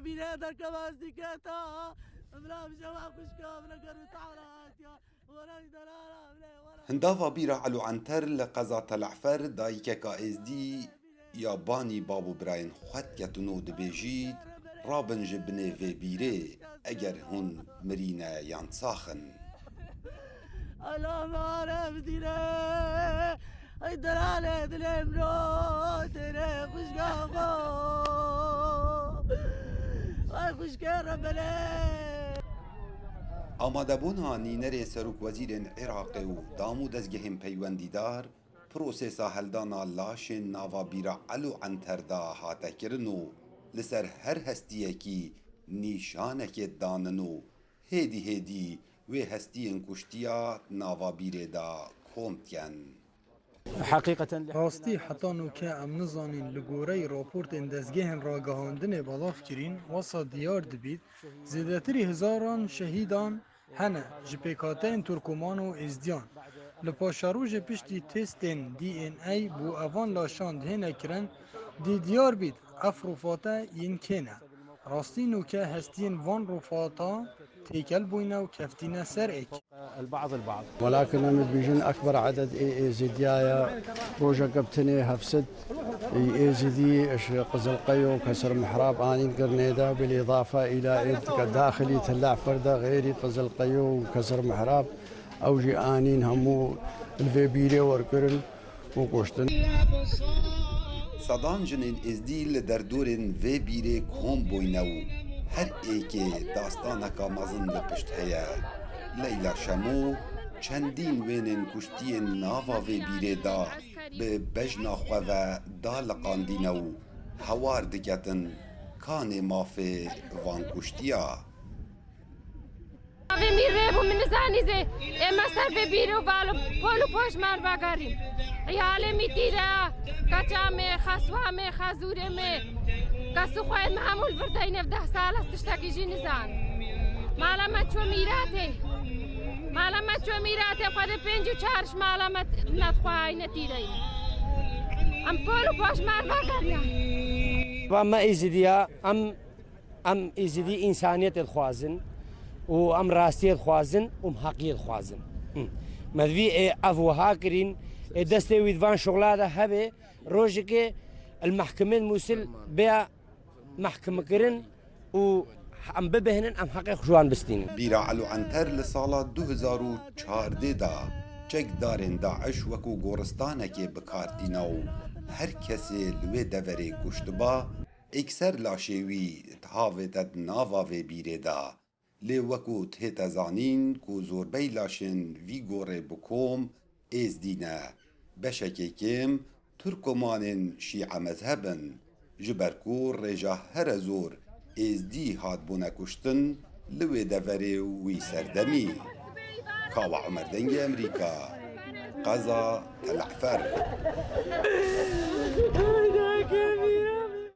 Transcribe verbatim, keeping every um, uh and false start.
Bîre derkeva ez dîketa, Emra bi jeva xwişka, Emra gerû tahra hatiya, wara îdarara, Emra wara. Hindava bîra Elo Enter li qeza Tel Efer dayikeka êzdî ya banî bab û birayên xwe diketin û dibêjît, rabin ji binê vê bîrê, eger hûn mirî ne yan sax in. Ala me arem dîre, ey derale dilê min o, têre xwişka xwe. Ay xwişke rebele. Amadebûna nînerê serokwezîrên Iraqê û dam û dezgehên peywendîdar, prosesa heldana laşên nava bîra Elo Enter de hate kirin û li ser her hestiyekî nîşanekê danin û hêdî hêdî wê hestiyên kuştiya nava bîrê de kom dikin. Heqîqeten li Rastî heta nûke em nizanîn li goreyî raportên dezgehên ragihandinê belav kirîn, wesa diyar dibît, zêdetirî hezaran şehîdan hene ji pêkhateyên Turkoman û Êzdiyan. Li paşerojê piştî testên D N A bû evan laşan dihêne kirin, dê diyar bît ev rûfate yên kê ne. Rastî nûke hestiyên van rûfata têkel bûyne û keftîne ser êk. البعض البعض. ولكن em dibêjin ekber eded ê Êzidiya ye. Rojeke bi tenê heft sed ê Êzidî ji Qizilqey û Kesir Mihrab anîn girnê de, bilîdafe îla ê dike daxilî Tilla Fer de, xeyrî Qizilqey û Kesir Mihrab, ew jî anîn hemû li vê bîrê werkirin û kuştin. Sedan jinên êzdî li derdorên vê bîrê kom bûyne û her êkê dastaneka mezin li pişt heye. Leyla Şemo çendîn wênên kuştiyên nava vê bîrê da bi bejna xwe ve daliqandîne û hewar diketin kanê mafê van kuştiya. Vê mîrê bû min nizanî zê. Ême ser vê bîrê û valo pol û poşman vegerîn. Îyalê mî tîre, keça me, xeswa me, xezûrê me. Kesû xwe me hemû li vir deyne, deh sal ez tiştekî jî nizan. Mala me çû mîratê. Mala me çû mîratê, xwe de pênc û çar ji mala me nedixwayne tîreyne. Em pol û poşman vegeriyan. Va me Êzidiya, em Em Êzidî însaniyetê dixwazin û em rastiyê dixwazin û em heqiyê dixwazin. Hı. Me divî ê ev wiha kirîn, ê destê wî di van şixula de hebe, rojekê li mehkemên Mûsil bêya mehkemkirin û em bibihnin, em heqê xwe ji wan bistînin. Bîra Elo Enter li sala du hezar û çardeh de çekdarên DAIŞ wekû goristanekê bi kar tîna û her kesê li wê deverê kuştiba, êkser laşê wî dihavête di nava vê bîrê de. Lê wekû dihête zanîn ku zorbey laşên vî gorê bi kom êzdî ne. Beşekê kêm Turkomanên şîe mezheb in, ji ber ku rêja here zor êzdî hatbûne kuştin li wê deverê û wî serdemî. Kawa Omer, Dengê Emerîka, qeza Tel Efer.